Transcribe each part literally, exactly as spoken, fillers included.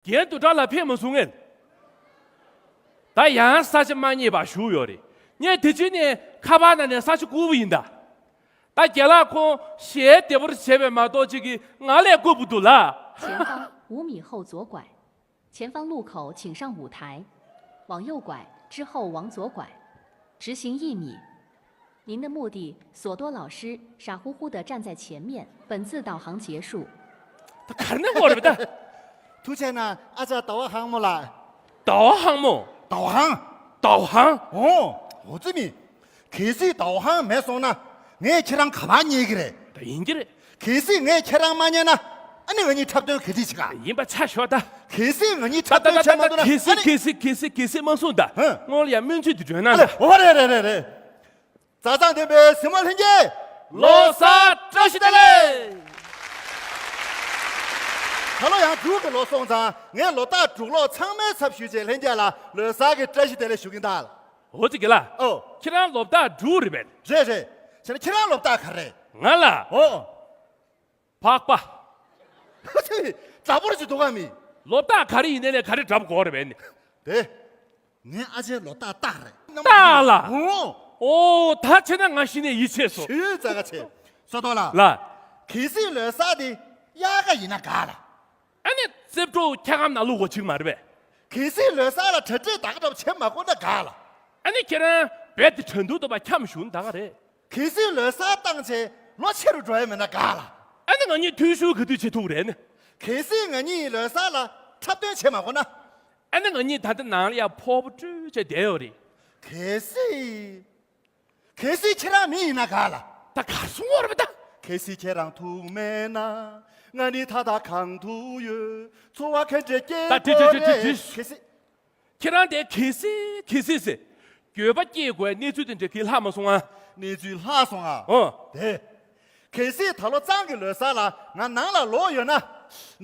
རྒན་དུ་དྲག་ལ་ཕེབས་མ་སོང་ངས། ད་ཡང་ས་ཆ་མ་རྙེད་པར་བཞུགས་ཡོད་རེད། ངས་དེ་ཕྱིན་ནས་ཁ་པར་ནང་ནས་ས་ཆ་བསྐུར་བ་ཡིན་ད། ད་རྒན་ལགས་ཁོང་ཞལ་བདེ་པོར་བྱས་པས་མ་གཏོགས་ཅིག་གིས་ང་ལས་བསྐུར་བ་འདུག་ལ། 前方五米后左拐，前方路口请上五台，往右拐之后往左拐，直行一米。您的目的，索多老师傻乎乎地站在前面。本次导航结束。 ད་གར་ནས་འགོ་རེད་པ་ད། ཐུགས་རྗེ་གནང་ཨ་ཅག་ཟླ་བ་ཧང་མོ་ལགས། ཟླ་བ་ཧང་མོ། ཟླ་བ་ཧང་། ཨོ། འོ་ཙི་མི། གལ་སྲིད་ཟླ་བ་ཧང་མེད་སོང་ན་ངས་ཁྱེད་རང་ག་པར་རྙེད་ཀྱི་རེད། ད་ཡིན་གྱི་རེད། གལ་སྲིད་ངས་ཁྱེད་རང་མ་རྙེད་ན་ཨ་ནི་ང་གཉིས་འཁྲབ་སྟོན་ག་དུས་བྱེད་ག། ཡིན་པ་ཆ་ཞོག་ད། གལ་སྲིད་ང་གཉིས་འཁྲབ་སྟོན་བྱེད་མ་ཐུབ་ན་གལ་སྲིད་ཨ་ནི། གལ་སྲིད་གལ་སྲིད་གལ་སྲིད་མ་གསུངས་ད། ཧུང་། སྔོན་ལ་ཡང་སྨོན་ཚིག་དེ་བརྗོད་ན་ཨ་ལེ་ད། ཨོ་རེད་རེད་རེད་རེད། མཛའ་བརྩེ་ལྡན་པའི་གཟིགས་མོ་ལྷན་རྒྱས། ལོ་གསར་བཀྲ་ཤིས་བདེ་ལེགས། ད་ལོ་ཡང་འབྲུག་གི་ལོ་སོང་ཙང་ངས་ལོ་རྟགས་འབྲུག་ལོ་ཚང་མའི་ཚབ་ཞུས་བྱས་ལྷན་རྒྱས་ལ་ལོ་གསར་གྱི་བཀྲ་ཤིས་བདེ་ལེགས་ཞུ་གིན་གདའ། ཨོ་ཙི་གི་ལ། ཨོ། ཁྱེད་རང་ལོ་རྟགས་འབྲུག་རེད་པས། རེད་རེད། བྱས་ན་ཁྱེད་རང་ལོ་རྟགས་ག་རེ། ང་ལ། ཨོ། ཕག་པ། དྲག་པོ་ཅིག་འདུག་ག་མི། ལོ་རྟགས་ག་རེ་ཡིན་ནའི་ག་རེ་དྲག་པོ་དགོས་རེད་པས་ནི། དེ། ངའི་ཨ་ཅེའི་ལོ་རྟགས་སྟག་རེད། སྟག་ལ། ཨོ། ཨོ་ད་བྱས་ན་ང་གཞི་ནས་ཡིད་ཆེས་སོང་། ཞུས་ཙག་ག་ཆེ། སོ་ཏོ་ལ། ལ། གལ་སྲིད་ལོ་གསར་དེ་དབྱར་ཁ་ཡིན་ན་དགའ་ལ། ཨ་ནི་རྩེ་བྲོ་འཁྱག་སྒམ་ནང་བླུག་དགོས་ཅིག་མ་རེད་པས། གལ་སྲིད་ལོ་གསར་ལ་གྲ་སྒྲིག་ད་ག་འདྲ་བྱེད་མ་དགོས་ན་དགའ་ལ། ཨ་ནི་ཁྱེད་རང་རྦད་དེ་གྲ་འདུག་འདུག་པ་འཁྱམ་བཞུགས་ན་ད་ག་རེད། གལ་སྲིད་ལོ་གསར་བཏང་བྱས་ལོ་ཆེ་རུ་འགྲོ་ཡ་མེད་ན་དགའ་ལ། ཨ་ནི་ང་གཉིས་ཐུན་བཞུགས་ག་དུས་བྱེད་ཐུབ་རེད་ནི། གལ་སྲིད་ང་གཉིས་ལོ་གསར་ལ་འཁྲབ་སྟོན་བྱེད་མ་དགོས་ན། ཨ་ནི་ང་གཉིས་ད་ལྟ་ནང་ལ་ཡ་ཕོར་པ་སྤྲུལ་བྱས་བསྡད་ཡོད་རེད། གལ་སྲིད། གལ་སྲིད་ཁྱེད་རང་མི་ཡིན་ན་དགའ་ལ། ད་གར་སོང་བ་རེད་པ་ད། གལ་སྲིད་ཁྱེད་རང་ཐུག་མེད་ན་ང་ནི་ད་ལྟ་གང་ཐུག་ཡོད། འཚོ་བ་ག་འདྲས་སྐྱེལ་ད་དེ་དེ་དགོས་དེ་དེ་རེད། དེ། གལ་སྲིད། ཁྱེད་རང་དེ་གལ་སྲིད་གལ་སྲིད་ཟེར། འགྱོད་པ་སྐྱེ་དགོས་གནས་ཚུལ་དེ་འདྲ་གི་ལྷག་མ་སོང་ཨ། གནས་ཚུལ་ལྷག་སོང་ཨ། ཨོ། དེ། གལ་སྲིད་ད་ལོ་གཙང་གི་ལོ་གསར་ལ་ང་ནང་ལ་ལོག་ཡོད་ན།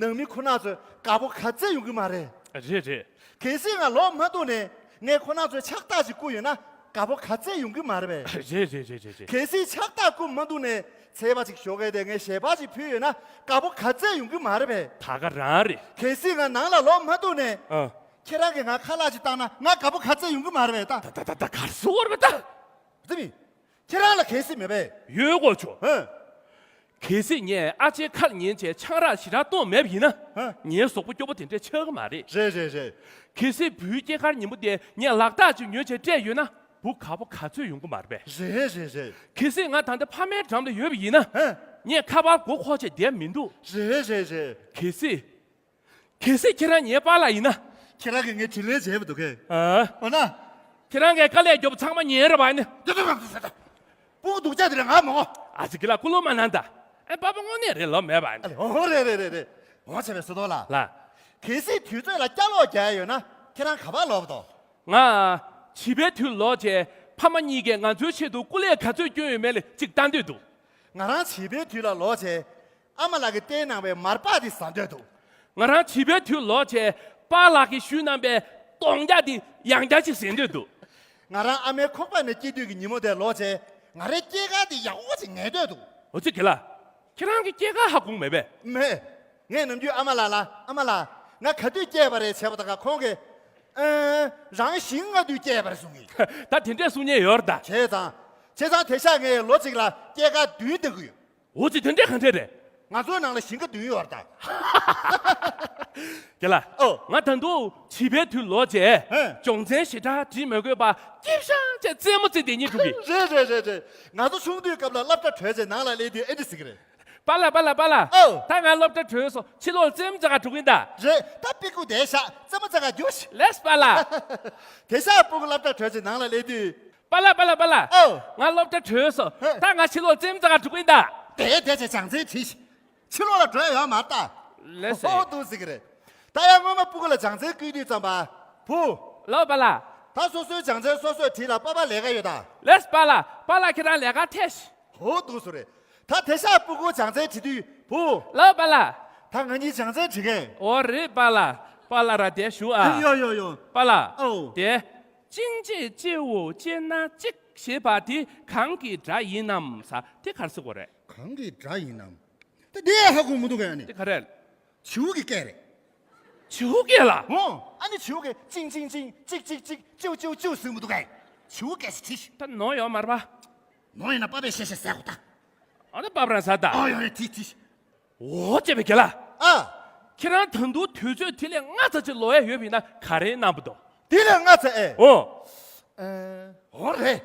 ནང་མི་ཁོ་ན་ཚོས་དགའ་པོ་ག་ཚད་ཡོང་གི་མ་རེད། རེད་རེད། གལ་སྲིད་ང་ལོག་མ་ཐུབ་ནས་ངས་ཁོ་ན་ཚོས་ཕྱག་རྟགས་ཅིག་བསྐུར་ཡོད་ན་དགའ་པོ་ག་ཚད་ཡོང་གི་མ་རེད་པས། རེད་རེད་རེད་རེད་རེད། གལ་སྲིད་ཕྱག་རྟགས་བསྐུར་མ་ཐུབ་ནས་ཚལ་པ་ཅིག་ཞོགས་ཀས་དེ་ངས་ཞལ་པར་ཅིག་ཕུལ་ཡོད་ན་དགའ་པོ་ག་ཚད་ཡོང་གི་མ་རེད་པས། ད་ག་རང་རེད། གལ་སྲིད་ང་ནང་ལ་ལོག་མ་ཐུབ་ནས། ཨ། ཁྱེད་རང་གིས་ང་ཁ་ལག་ཅིག་བཏང་ན་ང་དགའ་པོ་ག་ཚད་ཡོང་གི་མ་རེད་པས་ད། ད་ད་ད་ད་གར་སོང་བ་རེད་པས་ད། དེ་མིན། ཁྱེད་རང་ལ་གལ་སྲིད་མེད་པས། ཡོད་གོ་ཆོ། ཧེ། གལ་སྲིད་ངས་ཨ་ཅེའི་ཁ་ལ་ཉན་བྱས་ཆང་རག་ཞེ་དྲག་བཏུང་མེད་པ་ཡིན་ན། ཧེ། ངའི་གཟུགས་པོ་སྐྱོ་པོ་དེ་འདྲས་ཆགས་ཀྱི་མ་རེད། རེད་རེད་རེད། གལ་སྲིད་བུའི་སྐྱེས་སྐར་ཉིན་མོ་དེ་ངས་ལག་རྟགས་ཅིག་ཉོས་བྱས་སྤྲད་ཡོད་ན་བུ་དགའ་པོ་ག་ཚོད་ཡོང་གི་མ་རེད་པས། རེད་རེད་རེད། གལ་སྲིད་ང་ད་ལྟ་ཕ་མའི་འགྲམ་ལ་ཡོད་པ་ཡིན་ན། ཧེ། ངས་ཁ་པར་མགོ་འཁོར་བྱས་བསྡད་མི་འདུག་རེད་རེད་རེད། གལ་སྲིད། གལ་སྲིད་ཁྱེད་རང་ངའི་པཱ་ལགས་ཡིན་ན། ཁྱེད་རང་གིས་ངའི་དྲིན་ལན་འཇལ་བ་འདུག་གས། ཨ། འོ་ན། ཁྱེད་རང་གིས་དཀའ་ལས་རྒྱོབ་ཚང་མ་ཉན་རེད་པ་ནི། ཡ་ད་ད་ད་ད་ད། སྤུ་གུ་སྡུག་ཅག་དེ་རེད་ང་མོ། ཨ་ཙི་གི་ལ་ཀུ་ལུ་མ་གནང་ད། ཨེ་པ་པ་དངོས་གནས་རེད་ལོ་མེད་པ་ནི། ཨ་ལེ་ཨོ་རེད་རེད་རེད་རེད། འོ་བྱས་པའི་སུ་དོ་ལ། ལ། གལ་སྲིད་དུས་ཚོད་ལ་སྐྱ་ལོག་རྒྱག་ཡ་ཡོད་ན་ཁྱེད་རང་ག་པར་ལོག་པ་དོ། ང་། བྱིས་པའི་དུས་ལོག་བྱས་ཕ་མ་གཉིས་ཀས་ང་ཚོའི་ཆེད་དུ་སྐུ་ལས་ག་ཚོད་བསྐྱོན་ཡོད་མེད་ལ་ཅིག་ལྟ་འདོད་འདུག་ང་རང་བྱིས་པའི་དུས་ལ་ལོག་བྱས། ཨ་མ་ལགས་ཀྱིས་བསྟན་གནང་བའི་མར་པག་དེ་ཟ་འདོད་འདུག་ང་རང་བྱིས་པའི་དུས་ལོག་བྱས་པཱ་ལགས་ཀྱིས་ཞུས་གནང་པའི་སྟོང་རྒྱག་དེ་ཡང་བསྐྱར་ཅིག་ཟ་འདོད་འདུག་ང་རང་ཨ་མའི་ཁོག་པ་ནས་སྐྱེས་དུས་ཀྱི་ཉིན་མོ་དེ་ལོག་བྱས་ང་རའི་སྐྱེས་སྐར་དེ་ཡག་པོ་ཅིག་ངེས་འདོད་འདུག་འོ་ཙི་གི་ལ། ཁྱེད་རང་གི་སྐྱེས་སྐར་ཧ་གོ་མེད་པས། མེད། ངས་ནམ་རྒྱུན་ཨ་མ་ལགས་ལ་ཨ་མ་ལགས་ང་ག་དུས་སྐྱེས་པ་རེད་བྱས་པ་དང་ཁོང་གིས། ཨ། རང་ཞིང་ལྔ་དུས་སྐྱེས་པ་རེད་གསུང་གི། ད་དེ་འདྲས་གསུང་མཁན་ཡོད་རེད་ད། བྱས་ཙང་། བྱས་ཙང་དེང་སང་ངས་ལོ་གཅིག་ལ་སྐྱེས་སྐར་བདུན་བཏང་གི་ཡོད། འོ་ཙི་དེ་འདྲས་གང་འདྲས་རེད། ང་ཚོའི་ནང་ལ་ཞིང་ཁ་བདུན་ཡོད་རེད་ད། རྒན་ལགས། ཨོ། ང་ད་དུང་བྱིས་པའི་དུས་ལོག་བྱས། ཧེ། སྦྱོང་ཚན་ཞེ་དྲག་བྲིས་མི་དགོས་པ་སྐྱིད་ཤང་བྱས་རྩེད་མོ་རྩེ་བསྡད་སྙིང་འདོད་གི། རེད་རེད་རེད་རེད། ང་ཚོ་ཆུང་དུས་སྐབས་ལ་སློབ་གྲྭ་གྲོལ་རྗེས་ནང་ལ་སླེབས་དུས་ཨེ་འདྲ་ཟེར་གི་རེད། པཱ་ལགས་པཱ་ལགས་པཱ་ལགས། ཨོ། ད་ང་སློབ་གྲྭ་གྲོལ་སོང་། ཕྱི་ལོགས་རྩེད་མོ་རྩེ་ག་འགྲོ་གི་ཡིན་ད། རེད། ད་སྤུ་གུ་བསྡད་ཤག་རྩེད་མོ་རྩེ་ག་རྒྱུགས་ཤིག་ལེས་པཱ་ལགས། དེང་སང་སྤུ་གུ་སློབ་གྲྭ་གྲོལ་རྗེས་ནང་ལ་སླེབས་དུས། པཱ་ལགས་པཱ་ལགས་པཱ་ལགས། ཨོ། ང་སློབ་གྲྭ་གྲོལ་སོང་། ཧེ། ད་ང་ཕྱི་ལོགས་རྩེད་མོ་རྩེ་ག་འགྲོ་གི་ཡིན་ད། བསྡད་བསྡད་བྱས་སྦྱོང་ཚན་བྲིས་ཤིག་ཕྱི་ལོགས་ལ་འགྲོ་ཡ་ཡོད་མ་རེད་ད། ལེས་སེ། ཨོ་འདུག་ཟེར་གི་རེད། ད་ཡང་སྔོན་མ་སྤུ་གུ་ལ་སྦྱོང་ཚན་བསྐུལ་དུས་ཙམ་པ། བུ། ལགས་པཱ་ལགས། ད་སོ་སོའི་སྦྱོང་ཚན་སོ་སོས་བྲིས་ལ་པཱ་པཱ་ལས་ཀ་ཡོད་ད། ལེས་པཱ་ལགས། པཱ་ལགས་ཁྱེད་རང་ལས་ཀ་ཐད་ཤིག་ཧོ་འདུག་སེ་རེད། ད་དེང་སང་སྤུ་གུ་སྦྱོང་ཚན་བྲིས་དུས་བུ། ལགས་པཱ་ལགས། ད་ང་གཉིས་སྦྱོང་ཚན་བྲིས་གས། འོ་རེད་པཱ་ལགས། པཱ་ལགས་ར་དེ་བཞུགས་ཨ། ཡོ་ཡོ་ཡོ། པཱ་ལགས། ཨོ། དེ། ཅིང་ཅེ་ཅེ་འོ་ཅེ་ན་ཅིག་ཞེས་པ་དེ་གང་གི་སྒྲ་ཡིན་ནམ་ཟེར་དེ་ག་རེ་ཟེར་དགོས་རེད། གང་གི་སྒྲ་ཡིན་ནམ། ད་དེ་ཧ་གོ་མི་འདུག་གས་ཨ་ནི། དེ་ག་རེད། བྱིའུ་གི་སྐད་རེད། བྱིའུ་སྐད་ལ། འོ། ཨ་ནི་བྱིའུ་སྐད་ཅིང་ཅིང་ཅིང་། ཅིག་ཅིག་ཅིག་ཅིའུ་ཅིའུ་ཅིའུ་ཟེར་མི་འདུག་གས། བྱིའུ་སྐད་ཞིག་བྲིས་ཤིག་ད་ནོར་ཡོད་མ་རེད་པ། ནོར་ཡིན་ན་པ་པས་ཤེས་ཤེས་ཟེར་གོ་ད། ཨ་ད་པ་པ་རང་ཟ་ད། ཨ་ཡོད་རེད། བྲིས་བྲིས། འོ་ཅེ་བའི་རྒན་ལགས། ཨ། ཁྱེད་རང་ད་དུང་དུས་ཚོད་དེ་ལས་སྔ་ཙམ་ཅིག་ལོག་ཡ་ཡོད་པ་ཡིན་ན་ག་རེ་གནང་པ་འདུག་དེ་ལས་སྔ་ཙམ་ཨེ། ཨོ། ཨེ། འོ་རེད།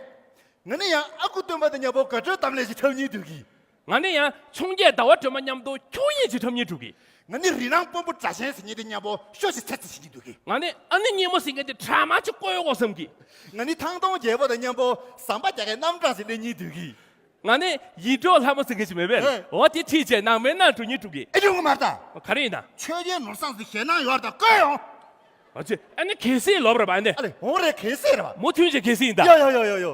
ང་ནི་ཡང་ཨ་ཁུ་སྟོན་པ་དང་མཉམ་པོ་དགའ་སྤྲོའི་གཏམ་གླེང་ཞིག་འཁྲབ་སྙིང་འདོད་ཀི། ང་ནི་ཡང་འཕྱོངས་རྒྱས་ཟླ་བ་སྒྲོལ་མ་མཉམ་དུ་འཁྱུག་དབྱིངས་ཅིག་འཁྲབ་སྙིང་འདོད་ཀི། ང་ནི་རི་ནང་དཔོན་པོ་སྒྲ་གཅན་ཟེར་མཁན་དེ་མཉམ་པོ་ཤོ་ཞིག་ཚེ་ཚེ་བྱེད་སྙིང་འདོད་ཀི། ང་ནི་ཨ་ནེ་སྙེ་མོ་ཟེར་མཁན་དེ་དྲ་མ་ཅིག་བསྐོར་ཡོང་དགོས་བསམ་གི། ང་ནི་ཐང་སྟོང་རྒྱལ་པོ་དང་མཉམ་པོ་ཟམ་པ་རྒྱག་མཁན་གནམ་གྲངས་ཤིག་ལེན་སྙིང་འདོད་ཀི། ང་ནི་ཡིད་འཕྲོག་ལྷ་མོ་ཟེར་མཁན་ཞིག་མེད་པས། ཨེ། འོ་དེ་ཁྲིད་བྱས་ནང་མའི་ནང་འགྲོ་སྙིང་འདོད་ཀི། ཨེ་ཡོང་གི་མ་རེད་ད། ག་རེ་ཡིན་ན། ཆོས་རྒྱལ་ནོར་བཟང་ཟེར་ཞེད་སྣང་ཡོད་རེད་ད། བསྐོས་ཡོང་། ཨ་ཙི། ཨ་ནི་གལ་སྲིད་ལབ་རེད་པ་ཨ་ནི། ཨ་ལེ་འོང་རེད། གལ་སྲིད་རེད་པ། མུ་མཐུད་བྱས་གལ་སྲིད་ཡིན་ད། ཡོ་ཡོ་ཡོ་ཡོ་ཡོ།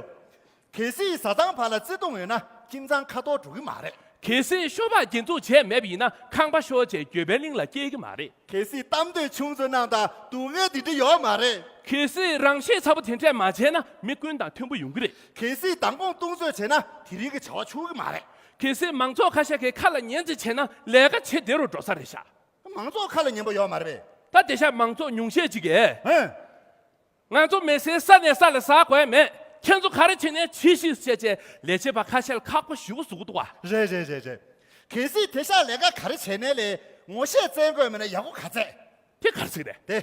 གལ་སྲིད་བཟའ་ཚང་བར་ལ་བརྩེ་དུང་ཡོད་ན་ཁྱིམ་ཚང་ཁ་འཐོར་འགྲོ་གི་མ་རེད། གལ་སྲིད་ཤོ་སྦག་རྒྱན་འཛུགས་བྱས་མེད་པ་ཡིན་ན་ཁང་པ་ཤོར་བྱས་འགྱོད་པའི་གླིང་ལ་སྐྱེལ་གི་མ་རེད། གལ་སྲིད་གཏམ་འདོད་ཆུང་ཙམ་གནང་དང་སྡུག་བསྔལ་འདི་འདྲ་ཡོད་མ་རེད། གལ་སྲིད་རང་ཤེད་ཚ་པོ་དེ་འདྲས་མ་བྱས་ན་མི་ཀུན་དང་མཐུན་པོ་ཡོང་གི་རེད། གལ་སྲིད་མདང་དགོང་བཏུང་ཚོད་བྱས་ན་དེ་རིང་གི་བྱ་བ་འཆུག་གི་མ་རེད། གལ་སྲིད་མང་ཚོགས་ཁ་ཤས་ཀྱི་ཁ་ལ་ཉན་ཙམ་བྱས་ན་ལས་ཀ་བྱེད་བདེ་རུ་འགྲོ་ས་རེད་ཤག་མང་ཚོགས་ཁ་ལ་ཉན་པོ་ཡོད་མ་རེད་པས། ད་དེ་ཤག་མང་ཚོགས་ཉུང་ཤས་ཅིག་གིས། ཧེ། ང་ཚོ་མི་སེར་ས་ནས་ས་ལ་ཟ་དགོས་མེད། ཁྱེད་ཚོ་ག་རེ་བྱེད་ནས་བྱིས་ཤིག་བཤད་བྱས་ལས་བྱེད་པ་ཁ་ཤས་ལ་ཁག་པོ་ཞེ་པོ་བཟོ་གི་འདུག་བ། རེད་རེད་རེད་རེད། གལ་སྲིད་དེ་ཤག་ལས་ཀ་ག་རེ་བྱས་ནའི་ལས་ངོ་ཤེས་བཙལ་དགོས་མེད་ན་ཡག་པོ་ག་ཚད། དེ་ག་རེ་ཟེར་གི་རེད། དེ།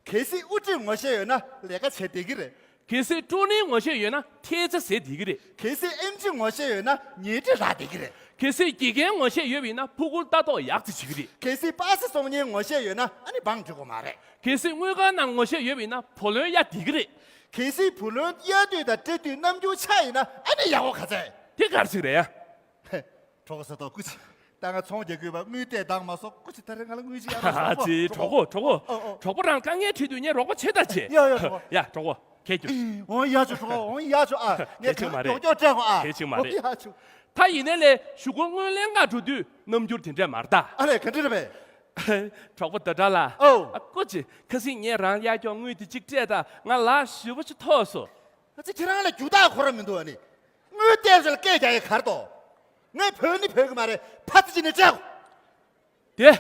གལ་སྲིད་དབུ་ཁྲིད་ངོ་ཤེས་ཡོད་ན་ལས་ཀ་བྱེད་བདེ་གི་རེད། གལ་སྲིད་ཀྲུའུ་རིན་ངོ་ཤེས་ཡོད་ན་ཐེལ་ཙེ་ཟས་བདེ་གི་རེད། གལ་སྲིད་ཨེམ་ཆི་ངོ་ཤེས་ཡོད་ན་ཉལ་ཁྲི་རག་བདེ་གི་རེད། གལ་སྲིད་དགེ་རྒན་ངོ་ཤེས་ཡོད་པ་ཡིན་ན་ཕྲུ་གུར་ལྟ་རྟོག་ཡག་ཙམ་བྱེད་ཀྱི་རེད། གལ་སྲིད་པ་སེ་སྲུང་མཁན་ངོ་ཤེས་ཡོད་ན་ཨ་ནི་བང་སྒྲིག་དགོས་མ་རེད། གལ་སྲིད་དངུལ་ཁང་ནང་ངོ་ཤེས་ཡོད་པ་ཡིན་ན་བུ་ལོན་གཡར་བདེ་གི་རེད། གལ་སྲིད་བུ་ལོན་གཡར་དུས་དང་སྤྲད་དུས་རྣམ་འགྱུར་ཆགས་ཡིན་ན་ཨ་ནི་ཡག་པོ་ག་ཚད། དེ་ག་རེ་ཟེར་གི་རེད་ཡ། གྲོགས་པོ་ཟེར་ཏོ་སྐུ་མཁྱེན། ད་ང་ཚོང་རྒྱག་དགོས་པ་དངུལ་སྟེར་བཏང་མ་སོང་། སྐུ་མཁྱེན་ད་རེས་ང་ལ་དངུལ་ཅིག་ཡར་ཨ་ཧ་ཧ། ཙི་གྲོགས་པོ་གྲོགས་པོ། ཨོ་ཨོ། གྲོགས་པོ་རང་དཀའ་ངལ་འཕྲད་དུས་ངས་རོགས་པ་བྱེད་ད་བྱེད། ཡ་ཡ་གྲོགས་པོ། ཡ་གྲོགས་པོ་གལ་རྒྱུ། འོང་ཡ་ཆུ་གྲོགས་པོ་འོང་ཡ་ཆུ་ཨ། ངས་གལ་ཆེན་མ་རེད། མགྱོགས་མགྱོགས་སྤྲད་གོ་ཨ། གལ་ཆེན་མ་རེད། འོང་ཡ་ཆུ། ད་ཡིན་ནའི་ལས་གཞུག་གུ་དངུལ་ལེན་ག་འགྲོ་དུས་རྣམ་འགྱུར་དེ་འདྲས་མ་རེད་ད། ཨ་ལས་ག་འདྲ་རེད་པས། གྲོགས་པོ་ཟླ་གྲགས་ལགས། ཨོ། ཨ་སྐུ་མཁྱེན་ཁ་སང་ངས་རང་གཡར་ཀྱོག་དངུལ་དེ་གཅིག་སྤྲད་ད་ང་ལག་ཞེ་པོ་ཅིག་ཐོགས་སོང་། ཨ་ཙི་ཁྱེད་རང་ལ་རྒྱུ་དག་ཁོ་རང་མི་འདུག་ཨ་ནི། དངུལ་སྟེར་ཚོད་ལ་སྐད་རྒྱག་ཡས་ག་རེ་འདུག་ངས་བོས་ནི་བོས་གི་མ་རེད། ཕ་ཙི་ཅི་ནས་སྤྲད་གོ། དེ།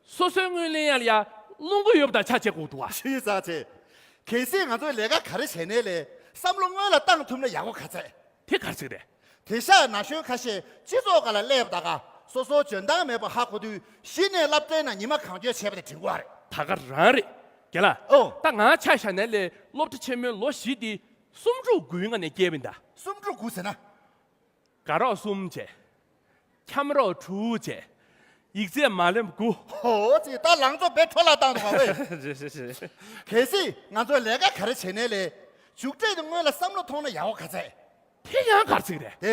སོ་སོའི་དངུལ་ལེན་ཡ་ལ་ཡ་རླུང་བུ་ཡོད་པ་དང་ཆ་བྱེད་དགོས་འདུག་བ། ཞུ་ཡིག་ཚགས་ཆེ། གལ་སྲིད་ང་ཚོས་ལས་ཀ་ག་རེ་བྱས་ནའི་ལས་བསམ་བློ་སྔོན་ལ་བཏང་ཐུབ་ན་ཡག་པོ་ག་ཚད། དེ་ག་རེ་ཟེར་གི་རེད། དེང་སང་ན་གཞོན་ཁ་ཤས་སྤྱི་ཚོགས་ཁ་ལ་སླེབས་ད་ག་སོ་སོ་འཇོན་ཐང་མེད་པ་ཧ་གོ་དུས་གཞི་ནས་སློབ་གྲྭའི་ནང་ཉི་མ་གང་འཁྱོལ་བྱས་པ་དེ་དྲན་གི་རེད། ད་ག་རང་རེད། རྒན་ལགས། ཨོ། ད་ང་ཆ་བཞག་ནའི་ལས་སློབ་གྲྭ་ཆེན་མོའི་ལོ་བཞི་དེ་སུམ་ཕྲུགས་དགུའི་ངང་ནས་བསྐྱལ་བ་ཡིན་ད། སུམ་ཕྲུགས་དགུ་ཟེར་ན། དགའ་རོགས་གསུམ་བྱས། འཁྱམ་རོགས་དྲུག་བྱས། ཡིག་ཚད་མ་ལོན་དགུ། ཧོ་ཙི་ད་ལང་ཚོ་བེ་འཕྲོ་བརླག་བཏང་འདུག་བ་ཝེ། རེད་རེད་རེད། གལ་སྲིད་ང་ཚོས་ལས་ཀ་ག་རེ་བྱས་ནའི་ལས་མཇུག་འབྲས་དེ་སྔོན་ལ་བསམ་བློ་ཐོངས་ན་ཡག་པོ་ག་ཚད། དེ་ཡང་ག་རེ་ཟེར་གི་རེད། དེ།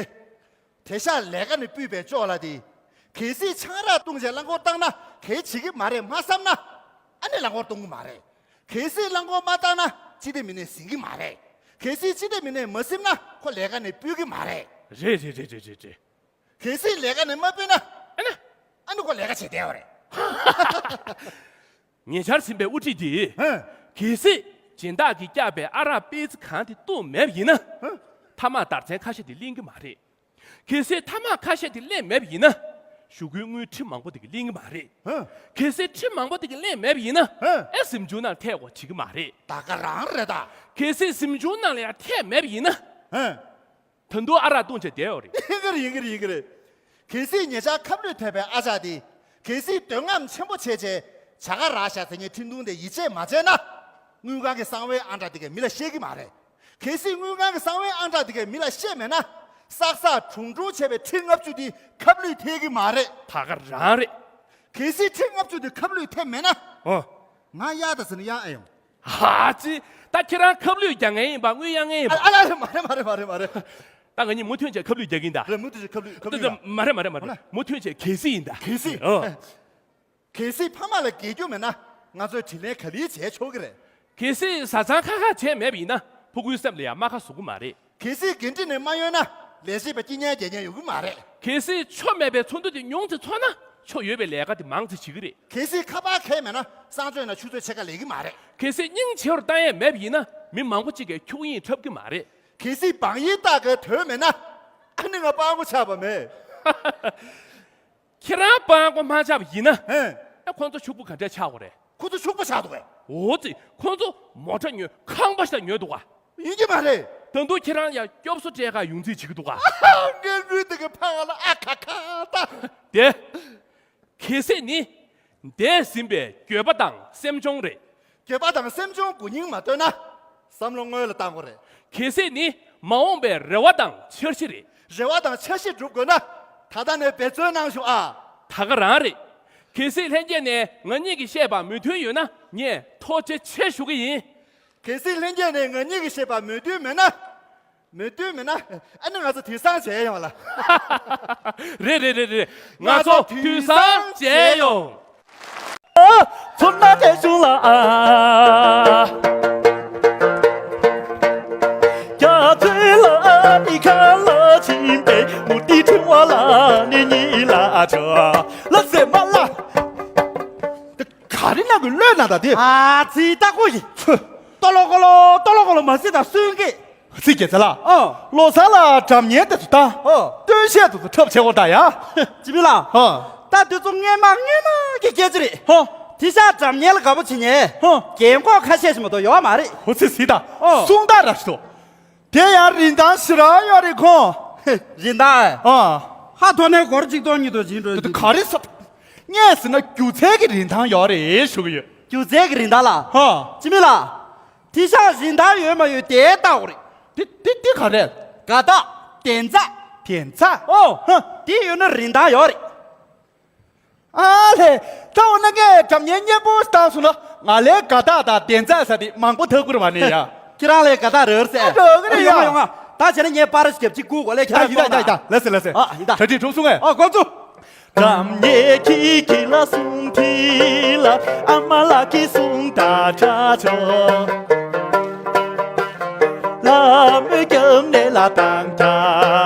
དེང་སང་ལས་ཀ་ནས་སྤུས་པའི་ཅོག་ལ་དེ། གལ་སྲིད་ཆང་རག་བཏུང་བྱས་རླངས་འཁོར་བཏང་ན་གལ་བྱེད་ཀྱི་མ་རེད་མ་བསམ་ན། ཨ་ནི་རླངས་འཁོར་གཏོང་གི་མ་རེད། གལ་སྲིད་རླངས་འཁོར་མ་བཏང་ན་སྤྱི་བདེ་མི་སྣས་ཟིན་གྱི་མ་རེད། གལ་སྲིད་སྤྱི་བདེ་མི་སྣས་མ་ཟིན་ན་ཁོ་ལས་ཀ་ནས་སྤོས་ཀྱི་མ་རེད། རེད་རེད། གལ་སྲིད་ལས་ཀ་ནས་མ་སྤོས་ན། ཨ་ནི། ཨ་ནི་ཁོ་ལས་ཀ་བྱེད་བསྡད་པ་རེད། ཉེ་ཆར་ཟིན་པའི་དབུ་ཁྲིད་འདིས། ཧེ། གལ་སྲིད་སྦྱིན་བདག་གིས་བསྐྱབས་པའི་ཨ་རག་པེ་ཙི་གང་དེ་བཏུངས་མེད་པ་ཡིན་ན། ཧེ། ཐ་མག་དར་ཚན་ཁ་ཤས་དེ་ལེན་གྱི་མ་རེད། གལ་སྲིད་ཐ་མག་ཁ་ཤས་དེ་ལེན་མེད་པ་ཡིན་ན། གཞུག་གུའི་དངུལ་ཁྲི་མང་པོ་དེ་གིས་ལེན་གྱི་མ་རེད། ཧེ། གལ་སྲིད་ཁྲི་མང་པོ་དེ་གིས་ལེན་མེད་པ་ཡིན་ན། ཧེ། ཨེ་གཟིམ་ཆུང་ནང་ཐད་དགོས་བྱེད་ཀྱི་མ་རེད། ད་ག་རང་རེད་ད། གལ་སྲིད་གཟིམ་ཆུང་ནང་ལ་ཡང་ཐད་མེད་པ་ཡིན་ན། ཧེ། ད་དུང་ཨ་རག་བཏུང་བྱས་བསྡད་ཡོད་རེད། ཡིན་གྱི་རེད་ཡིན་གྱི་རེད་ཡིན་གྱི་རེད། གལ་སྲིད་ཉེ་ཆར་ཁབ་ལུད་ཐེབས་པའི་ཨ་ཅག་དེ། གལ་སྲིད་འདོད་རྔམ་ཆེན་པོ་བྱས་བྱས་བྱ་དགའ་རག་ཤག་ཟེར་མཁན་འཕྲིན་ཐུང་དེ་ཡིད་ཆེས་མ་བྱས་ན། དངུལ་ཁང་གི་གསང་བའི་ཨང་གྲངས་དེ་གས་མི་ལ་བཤད་ཀྱི་མ་རེད། གལ་སྲིད་དངུལ་ཁང་གི་གསང་བའི་ཨང་གྲངས་དེ་གས་མི་ལ་བཤད་མེད་ན། བསགས་བསགས་གྲུང་གྲུང་བྱས་པའི་ཁྲི་ལྔ་བཅུ་དེ་ཁབ་ལུད་ཐེབས་ཀྱི་མ་རེད། ད་ག་རང་རེད། གལ་སྲིད་ཁྲི་ལྔ་བཅུ་དེ་ཁབ་ལུད་ཐེབས་མེད་ན། ཨོ། ང་གཡར་ད་ཟེར་ན་གཡར་ཨེ་ཡོང་། ཧ་ཅི། ད་ཁྱེད་རང་ཁབ་ལུད་རྒྱག་མཁན་ཡིན་པ་དངུལ་གཡར་མཁན་ཡིན་པ། ཨ་ཨ་ལ་ལ་མ་རེད་མ་རེད་མ་རེད་མ་རེད། ད་ང་གཉིས་མུ་མཐུད་བྱས་ཁབ་ལུད་རྒྱག་གིན་ད། རེད་མུ་མཐུད་བྱས་ཁབ་ལུད་ཁབ་ལུད་ད་ཡ། མ་རེད་མ་རེད་མ་རེད། ཧོ་ན། མུ་མཐུད་བྱས་གལ་སྲིད་ཡིན་ད། གལ་སྲིད། ཨོ། གལ་སྲིད་ཕ་མ་ལ་རྒྱལ་རྒྱུ་མེད་ན་ང་ཚོས་དྲིན་ལན་ག་ལེར་འཇལ་ཆོག་གི་རེད། གལ་སྲིད་བཟའ་ཚང་ཁ་ཁ་བྱས་མེད་པ་ཡིན་ན་ཕྲུ་གུའི་སེམས་ལ་ཡང་རྨ་ཁ་བཟོ་གི་མ་རེད། གལ་སྲིད་འགན་འཁྲི་ནས་མ་གཡོལ་ན་ལས་བྱེད་པ་སྐྱིད་ཉལ་རྒྱལ་ཉལ་ཡོང་གི་མ་རེད། གལ་སྲིད་ཆོ་མེད་པའི་ཚོགས་འདུ་དེ་ཉུང་ཙམ་ཚོགས་ན་ཆོ་ཡོད་པའི་ལས་ཀ་དེ་མང་ཙམ་བྱེད་ཀྱི་རེད། གལ་སྲིད་ཁ་པར་གས་མེད་ན་གསང་སྤྱོད་ནང་ཆུ་ཚོད་ཕྱེད་ཀ་ལས་ཀྱི་མ་རེད། གལ་སྲིད་སྙིང་རྗེ་བོར་བཏང་ཡས་མེད་པ་ཡིན་ན་མི་མང་པོ་གཅིག་གིས་ཁྱུག་དབྱིངས་འཁྲབ་ཀྱི་མ་རེད། གལ་སྲིད་བང་ཡིག་རྟགས་ཀྱི་དོན་མེད་ན་ཨ་ནི་ང་སྤྲང་པོ་ཆགས་པ་མེད། ཁྱེད་རང་སྤྲང་པོ་མ་ཆགས་པ་ཡིན་ན། ཧེ། ཨ་ཁོང་ཚོ་ཕྱུག་པོ་ག་འདྲས་ཆགས་དགོས་རེད། ཁོ་ཚོ་ཕྱུག་པོ་ཆགས་འདུག་གས། འོ་ཙི། ཁོ་ཚོ་མོ་ཊ་ཉོས་ཁང་པ་ཞིག་ཉོས་འདུག་ག། ཡིན་གྱི་མ་རེད། ད་དུང་ཁྱེད་རང་ཡང་སྐྱོབ་གསོ་སྤྲད་ག་ཡོང་རྩིས་བྱེད་ཀྱི་འདུག་ག། ངའི་ལུས་འདི་གི་ཕ་ང་ལ་ཨ་ཁ་ཁ་ད། དེ། གལ་སྲིད་ནི། འདས་ཟིན་པའི་འགྱོད་པ་དང་སེམས་གཅོང་རེད། འགྱོད་པ་དང་སེམས་གཅོང་དགུ་སྙིང་མ་བཏོན་ན། བསམ་བློ་སྔོན་ལ་བཏང་དགོས་རེད། གལ་སྲིད་ནི། མ་འོངས་པའི་རེ་བ་དང་འཆར་གཞི་རེད། རེ་བ་དང་འཆར་གཞི་སྒྲུབ་དགོས་ན། ད་ལྟ་ནས་འབད་བརྩོན་གནང་ཤོག་ཨ། ད་ག་རང་རེད། གལ་སྲིད་ལྷན་རྒྱས་ནས་ང་གཉིས་ཀྱིས་བཤད་པ་མོས་མཐུན་ཡོད་ན་ངས་ཐུགས་རྗེ་ཆེ་ཞུ་གི་ཡིན། གལ་སྲིད་ལྷན་རྒྱས་ནས་ང་གཉིས་ཀྱིས་བཤད་པ་མོས་མཐུན་མེད་ན། མོས་མཐུན་མེད་ན། ཨ་ནི་ང་ཚོ་དུས་སང་མཇལ་ཡོང་ལ། རེད་རེད་རེད་རེད། ང་ཚོ་དུས་སང་མཇལ་ཡོང་། ཚོར་སྣང་དེ་བྱུང་ལ་ཨ། རྒྱ་མཚོའི་ལ་ནི་ཁ་ལ་ཕྱིན་པས་མུ་ཏིག་ཕྲེང་བ་ལ་ནི་གཉིས་ལ་ཆོ། ལ་སེ་མ་ལ། ག་རེ་ན་གི་བློས་ན་ད་དེ། ཨ་ཙི་ལྟ་ཀོ་ཡི། ཧུ། ཏོ་ལོ་ཀོ་ལོ་ཏོ་ལོ་ཀོ་ལོ་མ་སི་ད་སུན་གི། ཚིག་རྒྱལ་ཚ་ལ། ཨོ། ལོ་གསར་ལ་སྒྲ་སྙན་དེ་ཚོ་བཏང་། ཨོ། སྟོན་བཤད་དེ་ཚོ་འཁྲབ་བྱེད་དགོས་ད་ཡ། ཅི་མི་ལ། ཧོ། ད་དེ་ཚོ་སྔས་མ་སྔས་མ་གི་སྐད་ཆ་རེད། ཧོ། དེ་ཤ་སྒྲ་སྙན་ལ་དགའ་པོ་བྱེད་ཉན། ཧོ། རྒན་གོག་ཁ་ཤས་ཤིག་མ་གཏོགས་ཡོད་མ་རེད། ཧོ་ཚི་སི་ད། ཨོ། གསུང་སྟངས་ར་ཞིག་ཏོ། དེ་ཡང་རིན་ཐང་ཞེ་དྲག་ཡོད་རེད་ཁོང་། རིན་ཐང་ཨེ། ཨ། ཧ་ཐོ་ནས་སྒོར་གཅིག་སྟོང་གཉིས་སྟོང་བྱིན་འགྲོ་དེ་ག་རེ་ས། ངས་ཟེར་ན་སྒྱུ་རྩལ་གྱི་རིན་ཐང་ཡོད་རེད་ཞུ་གི་ཡོད། སྒྱུ་རྩལ་གྱི་རིན་ཐང་ལ། ཧ། ཅི་མི་ལ། དེ་ཤ་རིན་ཐང་ཡོད་མ་ཡོད་དེ་ལྟ་འོ་རེད། དེ་དེ་དེ་ག་རེད། དགའ་རྟགས། གདན་ས། གདན་ས། ཨོ། ཧ། དེ་ཡོད་ན་རིན་ཐང་ཡོད་རེད། ཨ་ལེ། ད་འོ་ན་ངས་སྒྲ་སྙན་སྙན་པོ་བཏང་སོང་ན་ང་ལའི་དགའ་རྟགས་དང་གདན་ས་ཟེར་དེ་མང་པོ་ཐོབ་ཀྱི་རེད་བ་ནི་ཡ། ཁྱེད་རང་ལའི་དགའ་རྟགས་རེད་ཟེར། ཨ་རེད་ཡོང་ང་ཡོང་ང་། ད་བྱས་ན་ངས་པར་རེ་བརྒྱབ་ཅིག་བསྐུར་གོ་ལེ་ཁྱེད་རང་ཡིན་ད་ཡིན་ད་ཡིན་ད། ལགས་སེ་ལགས་སེ། ཨ་ཡིན་ད། གྲ་སྒྲིག་གྲུབ་སོང་ངས། ཨོ་འགོ་བཙུགས། སྒྲ་སྙན་ཁྱི་ཁྱི་ལ་གསུང་ཁྱི་ལ་ཨ་མ་ལགས་ཀྱིས་གསུང་ད་དྲག་ཆོག་ལ་མོའི་རྒྱབ་ནས་ལ་བཏང་ད།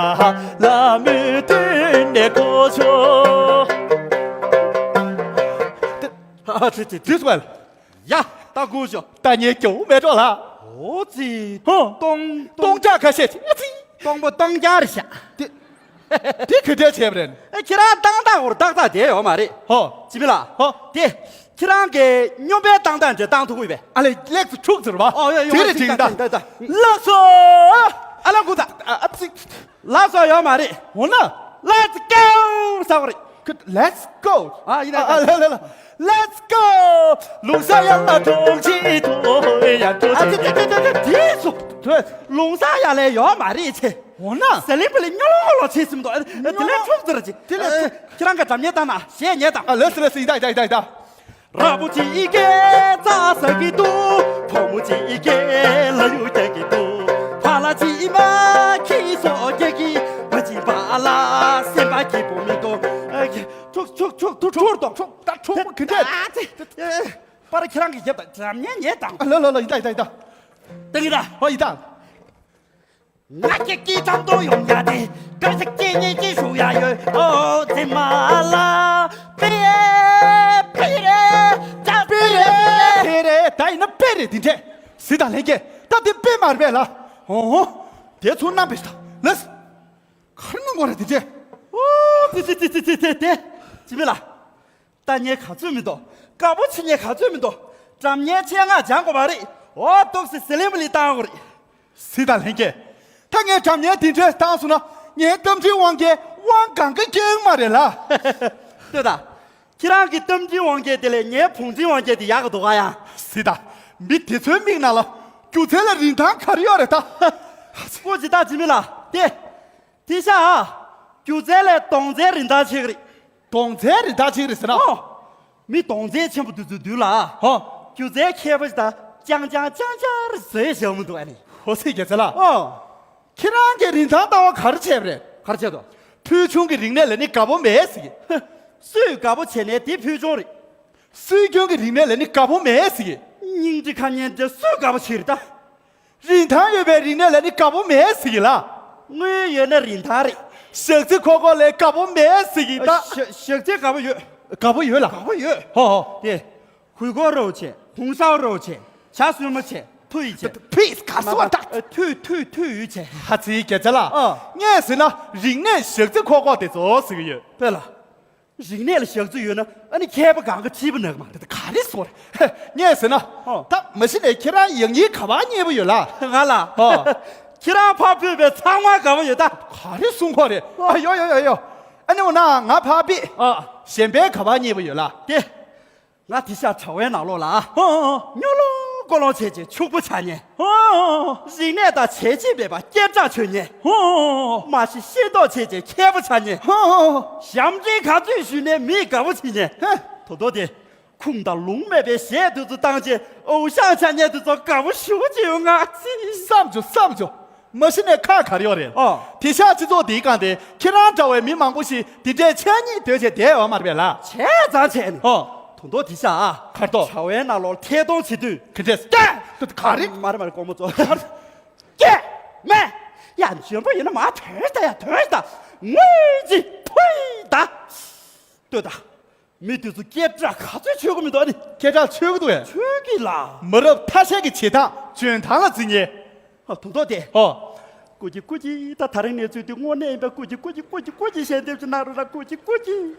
ལ་མོའི་མདུན་ནས་གོ་ཆོག་ཨ་ཙི་ཙི་ཙི། ཡ། ད་སྒུག་ཤོག་ད་ཉེ་སྐྱོ་མེད་འགྲོ་ལ། ཨོ་ཙི། ཧོ། སྟོང་སྟོང་ཁྲག་ཁ་ཤས་ཅིག་ཨ་ཙི། སྟོང་པོ་སྟོང་རྐྱང་རེད་ཤག་དེ་དེ་ག་འདྲས་བྱས་པ་རེད། ཨེ་ཁྱེད་རང་ཏག་ཏག་འོར་ཏག་ཏག་བསྡད་ཡོད་མ་རེད། ཧོ། ཅི་མི་ལ། ཧོ། དེ་ཁྱེད་རང་གི་སྨྱོན་པའི་ཏག་ཏག་འདྲ་བཏང་ཐུབ་ཀྱི་ཡོད་པས། ཨ་ལེ་ལེགས་སུ་འཁྲུག་ཟེར་བ། ཨོ་ཡོད་ཡོད། དེ་རེད་ཅིག་ད། ད་ད། ལགས་སོ། ཨ་ལ་སྒུག་ད། ཨ་ཙི། ལགས་སོ་ཡོད་མ་རེད། འོ་ན། Let's go ཟེར་བ་རེད། Let's go. ཨ་ཡིན་ད། ཨ་ལ་ལ་ལ། Let's go. ལུང་ས་ཡ་ལ་གྲོང་ཁྱེར་དུ་ཡ་གྲོང་ཨ་ཁྱེར་དེ་དེ་དེ་དེ་དེ་སུ། ལུང་ས་ཡ་ལས་ཡོད་མ་རེད་ཆེ། འོ་ན། ཟ་ལིང་པ་ལི་སྨྱོ་ལོ་ལོ་བྱེད་སྲིད་མདོག་དེ་ལས་འཁྲུག་ཟེར་ཅི། དེ་ལས་འཁྲུག་ཁྱེད་རང་ག་འགྲམ་ཉལ་བཏང་ན་གཞས་ཉལ་དང་། ཨ་ལགས་སེ་ལགས་སེ་ཡིན་ད་ཡིན་ད་ཡིན་ད་ཡིན་ད། ར་བུ་གཅིག་གིས་རྩྭ་ཟ་གི་འདུག་ཕོ་མོ་གཅིག་གིས་ལ་ཡུག་རྒྱག་གི་འདུག་ཕ་ལ་གཅིག་མ་ཁྱི་སོ་རྒྱག་གི་མ་གཅིག་པ་ལ་སེམས་པ་སྐྱིད་པོ་མི་འདུག་ཨ་ཁྱི་འཁྲུག་འཁྲུག་འཁྲུག་འཁྲུག་འཁྲུག་འཁྲུག་ད་འཁྲུག་མ་གི་འདྲས། ཨ་ཙི། པར་ཁྱེད་རང་གིས་རྒྱབ་དང་འགྲམ་ཉལ་ཉལ་དང་། ཨ་ལོ་ལོ་ལོ་ཡིན་ད་ཡིན་ད་ཡིན་ད། ད་གི་ད། ཨོ་ཡིན་ད། ང་སྐྱེ་སྐྱེ་ཙམ་དུ་ཡོང་ཡ་དེ། དཀར་ཆག་སྐྱེ་ཉེ་སྐྱེ་ཞུ་ཡ་ཡོད། ཨོ་ཙི་མ་ལ། པི་རེ་པི་རེ་ཙ་པི་རེ་པི་རེ། ད་ཡིན་ན་པི་རེ་འདི་འདྲས། སི་ད་ལྷན་རྒྱས་ད་དེ་པི་མ་རེད་པས་ལ། ཨོ་ཧོ། དེ་ཚོ་རྣམ་པས་ད་ལས། གར་ནང་གོ་ར་འདི་འདྲས། ཨོ་ཙི་ཙི་ཙི་ཙི་ཙི་ཙི་ཙི། ཅི་མི་ལ། ལྟ་ཉན་ག་ཚོད་མི་འདུག་དཀར་པོ་ཕྱི་ཉན་ག་ཚོད་མི་འདུག་འགྲམ་ཉན་ཆེད་མངགས་སྦྱང་དགོས་པ་རེད། འོ་ཏོག་སི་སི་ལིམ་ལི་བཏང་དགོས་རེད། སི་ད་ལྷན་རྒྱས། ད་ངས་འགྲམ་ཉན་དེ་འདྲས་བཏང་སོང་ན་ངའི་གཏམ་དྲིན་དབང་རྒྱལ་དབང་གང་ག་སྐྱེ་ཡོང་མ་རེད་ལ། ལྟོས་དང་། ཁྱེད་རང་གི་གཏམ་དྲིན་དབང་རྒྱལ་དེ་ལས་ངའི་བུང་དྲིན་དབང་རྒྱལ་དེ་ཡག་ག་འདུག་ག་ཡ། སི་ད། མི་དེ་ཚོའི་མིག་ནང་ལ་སྒྱུ་རྩལ་ལ་རིན་ཐང་ག་རེ་ཡོད་རེད་ད། ཀོ་ཅི་ད་ཅི་མི་ལ་དེ། དེ་ཤ། སྒྱུ་རྩལ་ལས་གདོང་རྩལ་རིན་ཐང་ཆེ་གི་རེད། གདོང་རྩལ་རིན་ཐང་ཆེ་གི་རེད་ཟེར་ན། ཨོ། མི་གདོང་རྩལ་ཆེན་པོ་དེ་ཚོའི་མདུན་ལ། ཧོ། སྒྱུ་རྩལ་མཁས་པ་ཞིག་དང་ཅང་ཅང་ཅང་ཅང་རེ་བཟོས་བཞག་མི་འདུག་ཨ་ནི། ཧོ་སི་རྒྱལ་ཚ་ལ། ཨོ། ཁྱེད་རང་གིས་རིན་ཐང་ལྟ་བ་ག་རེ་བྱས་པ་རེད། ག་རེ་བྱས་འདུག་ཕུལ་བྱུང་གི་རིག་གནས་ལ་ནི་དགའ་པོ་མེད་ཟེར་གི། སུས་དགའ་པོ་བྱས་ནས་དེ་ཕུལ་བྱུང་རེད། སྲོལ་རྒྱུན་གྱི་རིག་གནས་ལ་ནི་དགའ་པོ་མེད་ཟེར་གི། སྙིང་རྗེ་ཁ་ཉན་དེ་སུས་དགའ་པོ་བྱེད་རེད་ད། རིན་ཐང་ཡོད་པའི་རིག་གནས་ལ་ནི་དགའ་པོ་མེད་ཟེར་གི་ལ། དངུལ་ཡོད་ན་རིན་ཐང་རེད། ཞག་ཚི་ཁོ་ཁོ་ལ་དགའ་པོ་མེད་ཟེར་གི་ད། ཞག་ཞག་ཚི་དགའ་པོ་ཡོད། དགའ་པོ་ཡོད་ལ། དགའ་པོ་ཡོད། ཧོ་ཧོ། དེ། གུས་སྐོར་རོ་བྱེད། གུང་སའོ་རོ་བྱེད། ཇ་སུན་མ་བྱེད། ཐུ་ཡི་བྱེད། ཕིས་ག་སུ་བ་ད། ཐུ་ཐུ་ཐུ་ཡུ་བྱེད། ཧ་ཚི་རྒྱལ་ཚ་ལ། ཨ། ངས་ཟེར་ན་རིག་གནས་ཞག་ཚི་ཁོ་ཁོ་དེ་ཚོ་ཟེར་གི་ཡོད། དཔེ་ལ། རིག་གནས་ལ་ཞག་ཚོད་ཡོད་ན་ཨ་ནི་མཁས་པ་གང་ག་ཁྲིད་པ་ནག་མ་རེད། ག་རེ་སོང་རེད། ངས་ཟེར་ན། ཨོ། ད་མ་གཞི་ནས་ཁྱེད་རང་ཡག་སྙིང་ག་པར་རྙེད་པ་ཡོད་ལ། ང་ལ། ཨོ། ཁྱེད་རང་ཕར་ཕུད་པའི་ཚང་མ་དགའ་པོ་ཡོད་ད། ག་རེ་གསུང་གོ་རེད། ཨ་ཡོ་ཡོ་ཡོ་ཡོ། ཨ་ནི་འོ་ན་ང་ཕར་ཕུད། ཨ། གཞན་པའི་ག་པར་རྙེད་པ་ཡོད་ལ། དེ། ང་དེ་ཤ་གྲྭ་བའི་ནང་ལོགས་ལ། ཨོ་ཨོ་ཨོ། སྨྱོ་ལོང་ཀོ་ལོང་བྱས་བྱས་ཕྱུག་པོ་ཆགས་ཉེན། ཨོ་ཨོ་ཨོ། རིག་གནས་དང་བྱས་རྗེས་མེད་པ་སྐད་གྲགས་ཆོད་ཉེན། ཨོ་ཨོ་ཨོ། མ་གཞི་ཤེས་རྟོགས་བྱས་བྱས་མཁས་པོ་ཆགས་ཉེན། ཨོ་ཨོ་ཨོ། ཞབས་འདྲེན་ག་ཚོད་ཞུས་ནའི་མིས་དགའ་པོ་བྱེད་ཉེན། ཧེ། དོ་དོ་དེ། ཁུངས་དང་ལུང་མེད་པའི་གཞས་དེ་ཚོ་བཏང་བྱས་ཨོ་ཞང་ཆགས་ཉེན་དེ་ཚོ་དགའ་པོ་ཞེ་པོ་ཅིག་ཡོད་ང་ཚོ། བསམ་བྱུང་བསམ་བྱུང་། མ་གཞི་ནས་ཁག་ག་རེ་ཡོད་རེད། ཨོ། དེ་ཤག་སྤྱི་ཚོགས་འདིའི་སྒང་དེ་ཁྱེད་རང་འདྲ་བའི་མི་མང་པོ་ཞིག་འདི་འདྲའི་འཆད་ཉན་འདོད་བྱས་བསྡད་ཡོད་མ་རེད་པས་ལ། བྱས་ཙང་བྱས་ནས། ཨོ། དོ་དོ་དེ་ཤག་ཨ། གར་ཏོ། གྲྭ་བའི་ནང་ལོགས་ཐད་གཏོང་བྱེད་དུས། ག་འདྲས། ཀྱེ། ག་རེ། མ་རེད་མ་རེད་དཀོན་མོ་ཚོ། ག་རེ། ཀྱེ། མེ། ཡ་འཇོན་པོ་ཡིན་ན་མ་དོན་ད་ཡ་དོན་ད། ངོས་ཅི་ཕུའི་ད། ལྟོས་ད། མི་དེ་ཚོ་སྐད་གྲགས་ག་ཚོད་ཆོད་གི་མི་འདུག་ཨ་ནི། སྐད་གྲགས་ཆོད་གི་འདུག་ཨེ། ཆོད་གི་ལ། མི་རབས་ཐ་ཤལ་གྱི་བྱེད་སྟངས་འཇོན་ཐང་ལ་བརྩི་ཉེན། ཨ་དོ་དོ་དེ། ཨོ། ཀུ་ཅི་ཀུ་ཅི་ད་ད་རིང་ནས་བཙུགས་དུས་དངོས་གནས་ཡིན་པ་ཀུ་ཅི་ཀུ་ཅི་ཀུ་ཅི་ཀུ་ཅི་ཞལ་འདེབས་ཅིག་གནང་རོགས་ལ་ཀུ་ཅི་ཀུ་ཅི།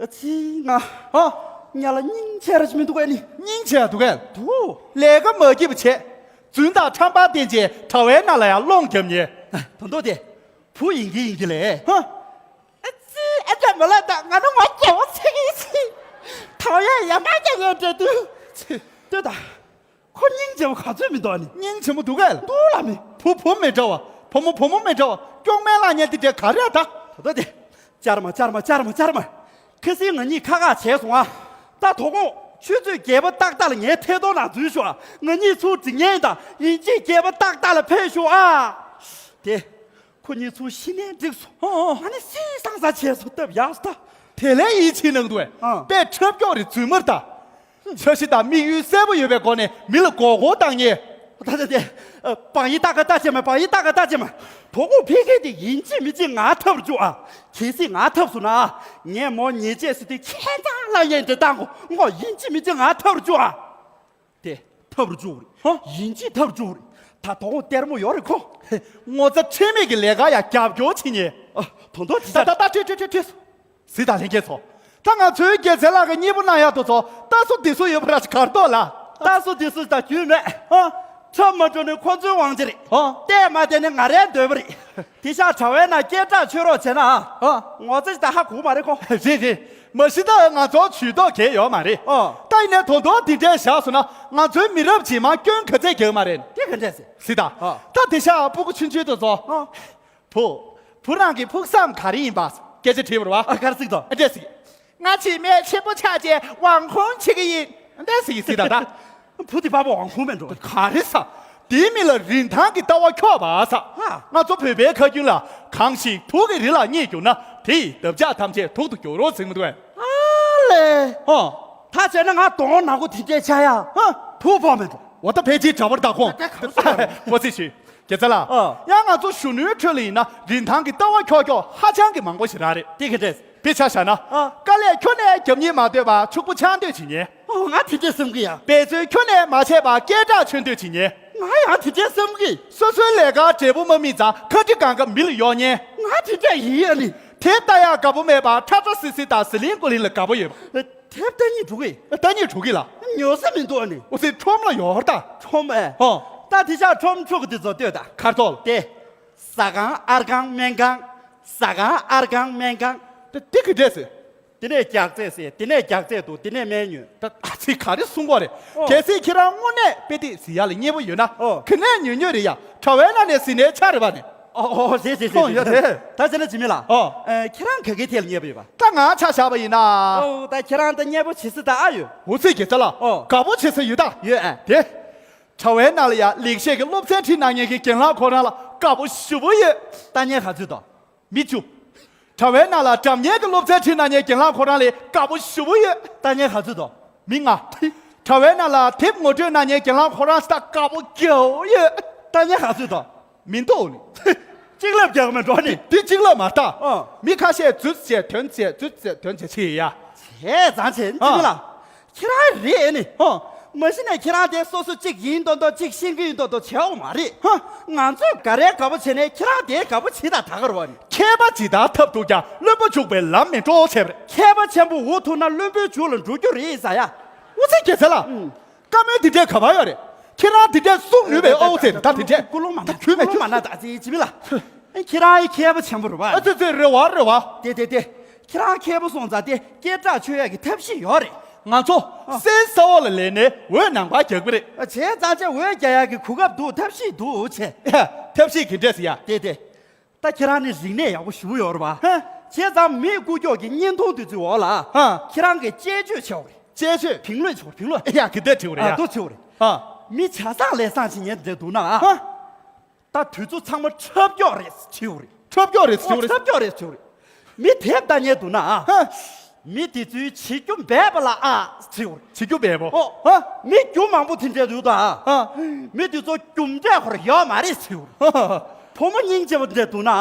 ཨ་ཙི་ང་། ཨོ། ཉ་ལ་སྙིང་རྗེ་ར་ཅིག་མི་འདུག་ཨ་ནི། སྙིང་རྗེ་འདུག་གས། འདུག་ལས་ཀ་མ་སྐྱིད་པ་བྱས། རྫུན་དང་ཁྲམ་པ་བསྟེན་བྱས་གྲྭ་བའི་ནང་ལ་ཡང་སློང་རྒྱབ་ཉེན། དོ་དོ་དེ། བུ་ཡིན་གྱི་ཡིན་གྱི་ལས། ཧ། ཨ་ཙི་ཨ་ཅག་མ་ལ་ད་ང་ནི་ང་རྒྱལ་བོ་ཚིག་གི་ཚིག་ཐང་ཡ་ཡ་མ་རྒྱ་ཡ་འདྲ་དུ། ལྟོས་ད། ཁོ་སྙིང་རྗེ་བོ་ག་ཚོད་མི་འདུག་ཨ་ནི། སྙིང་རྗེ་མོ་འདུག་གས། འདུག་ལ་མི། བུ་བུ་མི་འདྲ་བ། བུ་མོ་བུ་མོ་མི་འདྲ་བ། སྐྱོག་མེ་ལ་ཉལ་དེ་འདྲ་ག་རེ་ད། ད་ད་དེ། ཅར་མ་ཅར་མ་ཅར་མ་ཅར་མ། ཁ་སང་ང་གཉིས་ཁ་ཁ་བྱས་སོང་ཨ། ད་དོ་དགོང་ཆུ་ཚོད་བརྒྱད་པ་ཏག་ཏག་ལ་ངའི་ཐད་གཏོང་ནང་འཛུལ་ཤོག་ཨ། ང་གཉིས་ཚུར་འགྲིག་ཉན་དང་ཡིན་གཅིག་བརྒྱད་པ་ཏག་ཏག་ལ་ཕེབས་ཤོག་ཨ། དེ། ཁོ་གཉིས་ཚུར་ཤི་ནའི་འགྲིག་སོང་། ཨོ་ཨོ། ང་ནི་སི་སང་ས་བྱས་སོང་སྟབས་ཡག་སོང་ད། དེ་ལས་ཡིད་ཆེས་གནང་འདུག་ཨ། པས་འཁྲབ་སྐྱོག་རེ་རྫུན་མར་ད། འཆར་གཞི་དང་དམིགས་ཡུལ་གསལ་པོ་ཡོད་པའི་སྒོ་ནས་མི་ལ་མགོ་སྐོར་བཏང་ཉེན། ད་ད་དེ། བང་ཡིག་ཏག་ཀ་ཏག་ཅེ་མ་བང་ཡིག་ཏག་ཀ་ཏག་ཅེ་མ། དོ་དགོང་ཕི་ཁེ་དེ་ཡིན་གཅིག་མིན་གཅིག་ང་འཐབ་རུ་བཅུག་ཨ། གལ་སྲིད་ང་འཐབ་སོང་ན། ངས་མོ་ཉེས་ཆད་སུ་དེ་ཁྱེད་ཚང་ལ་ཡན་དེ་བཏང་གོ་ངོ་ཡིན་གཅིག་མིན་གཅིག་ང་འཐབ་རུ་བཅུག་ཨ། དེ་འཐབ་རུ་བཅུག་རེད། ཧ། ཡིན་གཅིག་འཐབ་རུ་བཅུག་རེད། ད་དོ་དགོང་ལྟད་མོ་ཡོད་རེད་ཁོ། ངོ་ཚ་ཁྲེལ་མེད་ཀྱི་ལས་ཀ་ཡ་རྒྱབ་སྐྱོར་བྱེད་ཉེན། ཨ། དོ་དོ་ད་ད་ད་ད་ཁྲིད་ཁྲིད་ཁྲིད་ཁྲིད། གཟིགས་དང་ལྷན་རྒྱས་ཚོ། ད་ང་ཚོའི་རྒྱལ་མཚན་ལགས་ཀྱི་གཉེར་པོ་གནང་ཡག་དུ་ཚོ་ལྟ་སོ་འདི་སོ་ཡོད་པ་ར་ཞིག་གར་གཏོགས་ལ། ལྟ་སོ་འདི་སོ་ད་རྒྱུས་མེད། ཧ། འཁྲབ་མ་འགྲོ་ནི་ཁོ་ཚོའི་དབང་ཆ་རེད། ཧ། བལྟས་མ་བལྟས་ནི་ང་རའི་འདོད་པ་རེད། དེ་ཤག་གྲྭ་བའི་ནང་སྐད་གྲགས་ཆོད་རོགས་བྱས་ན་ཨ། ཧ། ངོ་ཚ་ཞིག་ད་ཧ་གོ་མ་རེད་ཁོ། རེད་རེད། མ་གཞི་ད་ང་ཚོ་ཇུས་གཏོགས་གལ་ཡོད་མ་རེད། ཨ། ད་ཡིན་ནའི་དོ་དོ་འདི་འདྲའི་བཞག་སོང་ན་ང་ཚོའི་མི་རབས་རྗེས་མ་སྐྱོན་ག་ཚད་རྒྱག་མ་རེད། དེ་ག་འདྲས་ཟེར། གཟིགས་དང་། ཨ། ད་དེ་ཤག་སྤུ་གུ་ཆུང་ཆུང་དུ་ཚོ། ཨ། བུ། བུ་རང་གི་ཕུགས་བསམ་ག་རེ་ཡིན་པ། སྐད་ཆ་དྲིས་པར་བ། ཨ་གར་ཚིག་ཏོ། ཨ་འདྲས་ཟིག་ང་ཆེས་མེད་ཆེན་པོ་ཆགས་རྗེས་དབང་ཁུང་བྱེད་ཀྱི་ཡིན། འདྲས་ཟིག་གཟིགས་དང་ད། བུ་དེ་པ་པོ་དབང་ཁུང་མེད་འགྲོ། ག་རེ་ཟ། དེའི་མི་ལ་རིན་ཐང་གི་ལྟ་བ་འཁྱོག་པ་ཟ། ཧ། ང་ཚོ་བོད་པའི་ཁ་རྒྱུན་ལ་གང་ཞིག་དུག་གི་རི་ལ་རྙེད་གྱུར་ན་དེ་ཡི་འདབ་ཆགས་ཐམས་ཅད་དུག་ཏུ་འགྱུར་རོ་ཟེར་མི་འདུག་གས། ཨ་ལས། ཧ། ད་བྱས་ན་ང་གདོང་ནག་པོ་དེ་འདྲས་ཆགས་ཡ། ཧ། བུ་ཕོག་མེད་འགྲོ། འོ་ད་ཕལ་ཆེར་དྲ་བར་བདག་ཁོང་། ད་ཁ་ཁ་ཁ། པོ་སི་ཤི། དགེ་རྩ་ལགས། ཨ། ཡང་ང་ཚོ་གཞོན་ནུའི་ཁྲོད་ལ་ཡིན་ན་རིན་ཐང་གི་ལྟ་བ་འཁྱོག་འཁྱོག་ཧ་ཅང་གི་མང་པོ་ཞིག་རག་རེད། དེ་ག་འདྲས། དཔེ་ཆ་བཞག་ན། ཨ། དཀའ་ལས་ཁྱོན་ནས་རྒྱབ་གཉེར་མ་འདོད་པ་ཕྱུག་པོ་ཆགས་འདོད་བྱེད་ཉེན། ཨོ་ང་དེ་འདྲས་བསམ་གི་ཡ། འབད་རྩོལ་ཁྱོན་ནས་མ་བྱས་པ་སྐད་གྲགས་ཆོད་འདོད་བྱེད་ཉེན། ང་ཡང་དེ་འདྲས་བསམ་གི། སོ་སོའི་ལས་ཀ་འབྲས་བུ་མ་སྨིན་ཙང་ཁ་དཀྲི་གང་ག་མི་ལ་གཡོག་ཉེན། ང་དེ་འདྲས་ཡིན་ཡ་ནི། དེབ་ལྟ་ཡག་དགའ་པོ་མེད་པ་ཁྲ་ཁྲ་སིལ་སིལ་དང་ཟི་ལིང་ཀུ་ལིང་ལ་དགའ་པོ་ཡོད་པ། དེབ་ལྟ་སྙིང་འདུག་གི། ལྟ་སྙིང་འདུག་གི་ལ། ཉོ་ས་མི་འདུག་ཨ་ནི། འོ་ཟེར་ཁྲོམ་ལ་ཡོད་ད། ཁྲོམ་ཨེ། ཧོ། ད་དེ་ཤག་ཁྲོམ་ཕྲུ་གུ་དེ་ཚོ་ལྟོས་ད། ཁ་ཐོག་ལ། དེ། ཟ་ཁང་ཨར་ཁང་སྨན་ཁང་། ཟ་ཁང་ཨར་ཁང་སྨན་ཁང་། དེ་དེ་གི་འདྲས་ཟེར། དེ་ནས་རྒྱགས་ཚད་ཟེར། དེ་ནས་རྒྱགས་ཚད་འདུག་དེ་ནས་སྨན་ཉོས། ད་ཨ་ཙི་ག་རེ་གསུང་གོ་རེད། ཨོ། གལ་སྲིད་ཁྱེད་རང་དངོས་གནས་དཔེ་དེབ་གཟིགས་ཡག་ལ་མཉེས་པོ་ཡོད་ན། ཨོ། ག་ནས་ཉོས་ཉོས་རེད་ཡ། གྲྭ་བའི་ནང་ནས་གཟིགས་ནའི་ཆ་རེད་པ་ནི། ཨོ་ཨོ་རེད་རེད་རེད། ཨོ་ཡ་རེད། ད་བྱས་ན་འཇིགས་མེད་ལགས། ཨོ། ཨེ་ཁྱེད་རང་ག་གའི་ཐད་ལ་མཉེས་པོ་ཡོད་པ། ད་ང་ཆ་བཞག་པ་ཡིན་ན། ཨོ་ད་ཁྱེད་རང་ད་མཉེས་པོ་བྱེད་ས་ད་ཨ་ཡོད། འོ་ཙི་དགེ་རྩ་ལགས། ཨོ། དགའ་པོ་བྱེད་ས་ཡོད་ད། ཡོད་ཨ། དེ། གྲྭ་བའི་ནང་ལ་ཡ་ལེགས་བཤད་ཀྱི་སློབ་ཚན་ཁྲིད་གནང་མཁན་གྱི་རྒན་ལགས་ཁོ་རང་ལ་དགའ་པོ་ཞེ་པོ་ཡོད། ལྟ་མཁན་ག་ཚོད་དོ། མི་བཅུ། གྲྭ་བའི་ནང་ལ་སྒྲ་སྙན་གྱི་སློབ་ཚན་ཁྲིད་གནང་མཁན་རྒན་ལགས་ཁོ་རང་ལ་དགའ་པོ་ཞེ་པོ་ཡོད། ལྟ་མཁན་ག་ཚོད་དོ། མི་ལྔ། གྲྭ་བའི་ནང་ལ་དེབ་ངོ་སྤྲོད་གནང་མཁན་རྒན་ལགས་ཁོ་རང་ལ་དགའ་པོ་རྒྱལ་པོ་ཡོད། ལྟ་མཁན་ག་ཚོད་དོ། མི་འདུག་ནི། གཅིག་ལབ་རྒྱག་མེད་འགྲོ་ནི། འདི་གཅིག་ལབ་མ་ལྟ། ཨ། མི་ཁ་ཤས་རྫུས་བྱས་དོན་བྱས་རྫུས་བྱས་དོན་བྱས་ཆི་ཡ། བྱས་ཙང་བྱས་འདི་ཨ། མི་ལ། ཁྱེད་རང་རེད་ནི། ཨ། མ་གཞི་ནས་ཁྱེད་རང་དེ་སོ་སོ་གཅིག་ཡིན་མདོག་མདོག་གཅིག་ཤེས་ཀྱི་ཡིན་མདོག་མདོག་བྱེད་འོང་མ་རེད། ཧ། ང་ཚོས་ག་རེ་དགའ་པོ་བྱས་ནས་ཁྱེད་རང་དེ་དགའ་པོ་བྱེད་དང་ད་ག་རེད་བ། མཁས་པ་ཇི་ལྟར་ཐབས་རྡུགས་ཀྱང་། བླུན་པོ་འཇུག་པའི་ལམ་མི་སྤྲོ་ཟེར་བ་རེད། མཁས་པ་ཆེན་པོ་འུ་ཐུག་ན་བླུན་པོའི་རྒྱུགས་ལ་འགྲོ་རྒྱུ་རེད་ཟེར་ཡ། འུ་ཚེ་རྒྱལ་མཚན་ལགས། ཨུམ། བཀའ་མོལ་འདི་འདྲས་ག་པར་ཡོད་རེད། ཁྱེད་རང་འདི་འདྲས་གསུང་ནུས་པའི་ཨོ་ཟེར་ད་འདི་འདྲས། ཀུ་ལུང་མ་ན། ད་ཁྱོད་མ། ཀུ་ལུང་མ་ན། ད་ཅི་ཅི་མི་ལ། ཁྱེད་རང་ཨི་མཁས་པ་ཆེན་པོ་རེད་བ། ཨ་ཙི་ཙི། རེད་བ་རེད་བ། དེ་དེ་དེ། ཁྱེད་རང་མཁས་པོ་སོང་ཙང་དེ་སྐད་གྲགས་ཆོད་ཡག་གི་ཐབས་ཤེས་ཡོད་རེད། ང་ཚོ་ཨ། སེམས་གསར་བ་ལ་ལས་ནས་འོད་ནང་པར་རྒྱག་གི་རེད། བྱས་ཙང་ཅེ་འོད་རྒྱག་ཡག་གི་གོ་སྐབས་འདུག་ཐབས་ཤེས་འདུག་བྱས། ཐབས་ཤེས་གི་འདྲས་ཟེར་ཡ། དེ་དེ། ད་ཁྱེད་རང་ནི་རིག་གནས་ཡག་པོ་ཞེ་པོ་ཡོད་རེད་བ། ཧ། བྱས་ཙང་མིའི་སྐུ་ཁྱོག་གི་བརྙན་ཐུང་དེ་ཚོའི་འོག་ལ། ཧ། ཁྱེད་རང་གིས་དཔྱད་བརྗོད་བྱེད་དགོས་རེད། དཔྱད་བརྗོད།评论བྱེད་དགོས།评论། ཡ་གི་དེ་བྲིས་པ་རེད་ཡ། ཨ། དེ་བྲིས་པ་རེད། ཧ། མི་བྱ་བཟང་ལས་བཟང་བྱེད་མཁན་དེ་འདྲ་འདུག་ན། ཧ། ད་དུས་ཚོད་ཚང་མ་འཁྲབ་སྐྱོག་རེད་བྲིས་པ་རེད། འཁྲབ་སྐྱོག་རེད་བྲིས་པ་རེད། འཁྲབ་སྐྱོག་རེད་བྲིས་པ་རེད། མི་དེབ་ལྟ་མཁན་འདུག་ན། ཧ། མི་དེ་ཚོའི་བྱེད་རྒྱུ་འབད་པ་ལ་ཨ་བྲིས་པ་རེད། བྱེད་རྒྱུ་འབད་པོ། ཨོ། ཧ། མི་རྒྱུ་མང་པོ་དེ་འདྲ་འདུག་ད། ཧ། མི་དེ་ཚོ་རྒྱུ་འབྲས་ཁོ་ར་ཡོད་མ་རེད་བྲིས་པ་རེད། ཧ། བུ་མོ་སྙིང་རྗེ་པོ་འདྲ་འདུག་ན།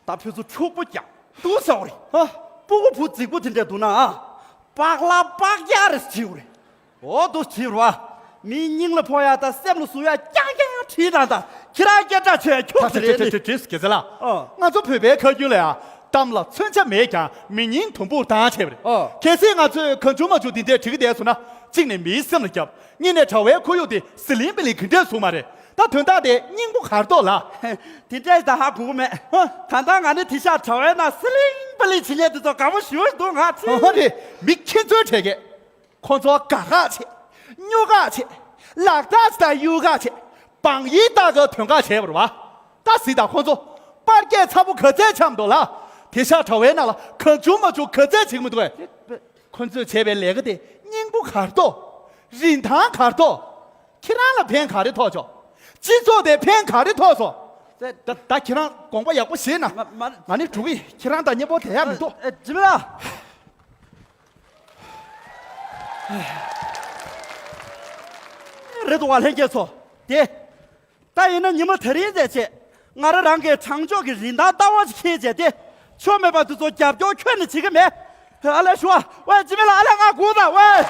ད་ཕུ་ཚུ་ཕྲུག་པོ་ཀྱང་འདུག་ཟེར་བ་རེད། ཧ། སྤུ་གུ་བུ་རྫིག་པོ་དེ་འདྲ་འདུག་ན། པགས་ལ་པགས་རྒྱག་རེད་བྲིས་པ་རེད། འོ་འདུག་བྲིས་པ་རེད་བ། མིའི་སྙིང་ལ་ཕོག་ཡ་དང་སེམས་ལ་ཟུག་ཡ་རྐྱང་རྐྱང་བྲིས་དང་། ད་ཁྱེད་རང་སྐད་གྲགས་ཆོད་ཡ་ཁྱོད་ད་ཚོ་རེད། ད་ཚོ་ད་ཚོ། ཨ། ང་ཚོ་བོད་པའི་ཁ་རྒྱུན་ལ་ཡ། གཏམ་ལ་མཚོན་ཆ་མེད་ཀྱང་མི་སྙིང་དུམ་བུར་བཏང་བྱས་པ་རེད། ཨ། གལ་སྲིད་ང་ཚོས་གང་བྱུང་མང་བྱུང་འདི་འདྲའི་བྲིས་ཀྱི་བསྡད་སོང་ན། གཅིག་ནས་མིའི་སེམས་ལ་བརྒྱབ། གཉིས་ནས་དྲ་བའི་ཁོར་ཡུག་དེ་ཟི་ལིང་པི་ལིང་གི་འདྲས་བཟོ་མ་རེད། ད་དོན་དག་དེ་སྙིང་པོ་ག་རེ་འདུག་ལ། དེ་འདྲས་ད་ཧ་གོ་གི་མེད། ཨ། གང་ལྟར་ང་ནི་དེང་སང་དྲ་བའི་ནང་ཟི་ལིང་པི་ལིང་བྱེད་མཁན་དེ་ཚོ་དགའ་པོ་ཞེ་པོ་འདུག་ང་ཚོ། ཧ་རེད། མི་ཁྱེད་ཚོའི་གྲས་ཀྱིས། ཁོ་ཚོ་དགའ་དགའ་བྱེད། སྨྱོ་དགའ་བྱེད། ལག་རྟགས་དང་གཡུག་དགའ་བྱེད། བང་ཡིག་ལྟ་ག་དོན་དགའ་བྱས་པ་རེད་བ། ད་གཟིགས་དང་ཁོ་ཚོ། པར་རྒྱག་ཚ་པོ་ག་ཚད་འཆམ་འདུག་ལ། དེང་སང་དྲ་བའི་ནང་ལ་གང་བྱུང་མང་བྱུང་ག་ཚད་བྱེད་ཀྱི་མི་འདུག་གས། ཁོ་ཚོས་བྱས་པའི་ལས་ཀ་དེ་སྙིང་པོ་ག་རེ་འདུག་རིན་ཐང་ག་རེ་འདུག་ཁྱེད་རང་ལ་ཕན་ག་རེ་ཐོགས་བྱུང་། སྤྱི་ཚོགས་དེ་ཕན་ག་རེ་ཐོགས་སོང་། ད་ད་ཁྱེད་རང་དགོངས་པ་ཡག་པོ་བཞེས་ན། ང་ང་ནི་འགྲོ་གི་ཡིན། ཁྱེད་རང་དང་མཉམ་པོ་བསྡད་ཡག་མི་འདུག་ཨ། འཇིགས་མེད་ལགས། རེད་འདུག་བ་ལྷན་རྒྱས་ཚོ། དེ། ད་ཡིན་ན་ཉི་མ་དེ་རིང་ཟེར་བྱས། ང་རང་རང་གི་དྲང་ཕྱོགས་ཀྱི་རིན་ཐང་ལྟ་བ་ཞིག་འཁྱེར་བྱས་ཏེ། ཆོ་མེད་པ་དེ་ཚོ་རྒྱབ་སྐྱོར་ཁྱོན་ནས་བྱེད་ཀྱི་མེད། ཨ་ལས་ཞུ་བ། ཝེ་འཇིགས་མེད་ལགས། ཨ་ལས་ང་སྒུག་དང་ཝེ།